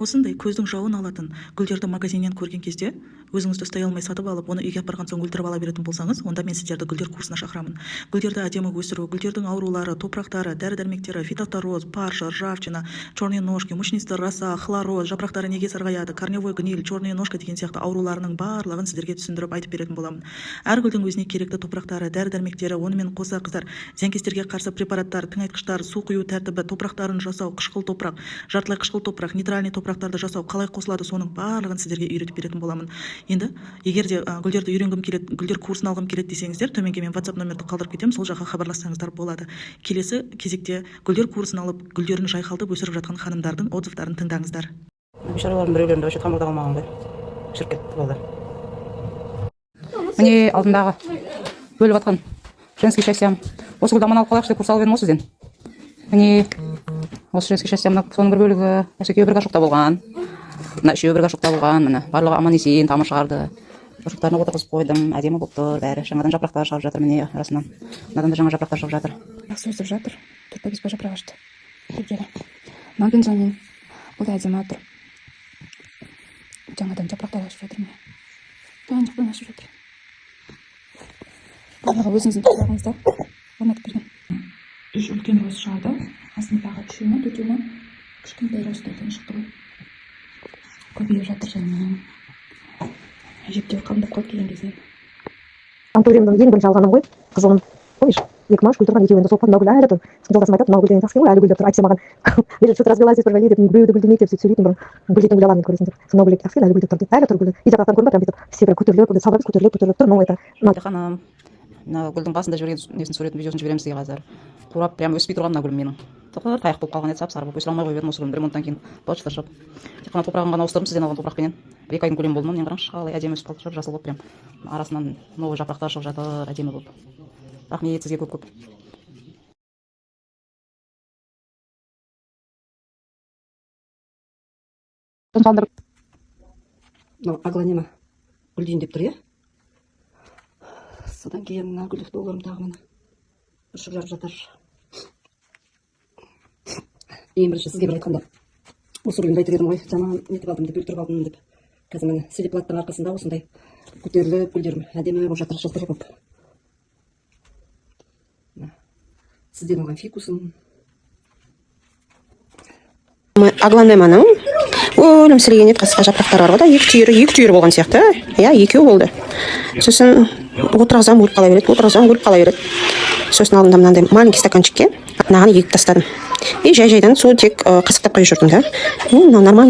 Осындай көздің жауын алатын гүлдерді магазиннен көрген кезде өзіңізді ұстай алмай сатып алып, оны үйге апарған соң өлтіріп ала беретін болсаңыз, онда мен сіздерді гүлдер курсына шақырамын. Гүлдерді әдемі өсіру, гүлдердің аурулары, топырақтары, дәрі-дәрмектері, фитофтороз, парша, ржавчина, черные ножки, мучнистая роса, хлороз, жапырақтары неге сарғаяды, корневой гниль, черная ножка деген сияқты ауруларының барлығын сіздерге түсіндіріп, айтып беретін боламын. Әр гүлдің өзіне керекті топырақтары, дәрі-дәрмектері, онымен қоса, қыздар, зиянкестерге қарсы препараттар, тыңайтқыштар, су құю тәртібі, топырақтарын жасау, қышқыл топырақ, жартылай қышқыл топырақ, нейтральный топырақтарды жасау қалай қосылады, соның барлығын сіздерге үйретіп беретін боламын. Енді егер де гүлдерді үйренгім келеді, гүлдер курсын алғым келеді десеңіздер, төменге мен WhatsApp номерді қалдырып кетемін, сол жаққа хабарлассаңыздар болады. Келесі кезекте гүлдер курсын алып, гүлдерін жайқалтып өсіріп жатқан ханымдардың отзывтарын тыңдаңыздар. Бейшаралардың біреулерінде вообще тамыр да қалмаған ғой, шіріп кетті балдар. Міне, алдындағы бөліп жатқан женский счастьям. Осы гүлді аман алып қалайықшы деп курс алып едім ғой сізден. Міне, осы женский счастье, мына соның бір бөлігі. Осы екеуі бір горшокта болған, мына үшеуі бір горшокта болған. Міне, барлығы аман есен тамыр шығарды, горшоктарына отырғызып қойдым. Әдемі болып тұр бәрі. Жаңадан жапырақтар шығып жатыр. Міне, арасынан мынадан да жаңа жапырақтар шығып жатыр. Жақсы өсіп жатыр. Төрт па, бес па жапырақ ашты гүлдері. Мынау бенджамин, бұл да әдемі тұр. Жаңадан жапырақтар ашып жатыр, міне, жан жақтан ашып жатыр. Барлығы өзіңіздің топырағыңызда орнатып берген. Үш үлкен роз шығарды, астындағы үшеу ма, төртеу ма, кішкентай роздардан шықты ғой. Көбейіп жатыр жайменен, әжептәуір қалыңдап қалды келген кезінен. Антуриумның ең бірінші алғаным ғой, қызылын. Помнишь, екі ма, үш гүл тұрған, екеуі енді солып қалды. Мынау гүл әлі тұр. Сосын жолдасым айтады: «Мынау гүл деген жақсы екен ғой, әлі гүлдеп тұр. Әйтпесе маған что то развелась здесь бір бәле деп, біреуі де гүлдемейді», — деп сөйтіп сөйлейтін бұрын. «Гүлдейтін гүл аламын енді, көресің», — деп. Сосын «Мынау гүл жақсы екен, әлі гүлдеп тұр», — деп. Әлі тұр гүлі. Үй жапырақтан көрінбей, прям бүйтіп все прям көтеріліп, салбырап көтеріліп, көтеріліп тұр. Ну это Ханым, мына гүлдің басында жіберген несін, суретін, видеосын жіберемін сізге қазір. Қурап, прям өспей тұрған мына гүлім менің. Тықыр таяқ болып қалған еді, сап сары болып, өсіре алмай қойып едім осы гүлімді. Ремонттан кейін быт шығып, тек қана топырағын ғана ауыстырдым сізден алған топырақпенен. 1-2 айдың көлемі болды ма? Міне, қараңызшы, қалай әдемі өсіп қалды, жап жасыл болып, прям арасынан новый жапырақтар шығып жатыр әдемі болып. Рахмет сізге көп көп. Мынау аглонема гүлдейін деп тұр, иә. Содан кейін мына гүл долларым тағы, міне, бүршік жарып жатыр. Ең бірінші сізге бір айтқанда осы гүлімді айтып едім ғой, жаман нетіп алдым деп, өлтіріп алдым деп. Қазір, міне, селеплаттың арқасында осындай көтеріліп, гүлдерім әдемі болып жатыр, жылтыр болып. Мына сізден алған фикусым. Аглонеманың өлімсіреген еді, қасқа жапырақтары бар ғой да, екі түйірі, екі түйірі болған сияқты, иә, екеу болды. Сосын отырғызамын, өліп қала береді, отырғызамын, өліп қала береді. Сосын алдым да мынандай маленький стаканчикке мынаған егіп тастадым и жай жайдан су тек қасықтап құйып жүрдім да. Ну, мынау нормально.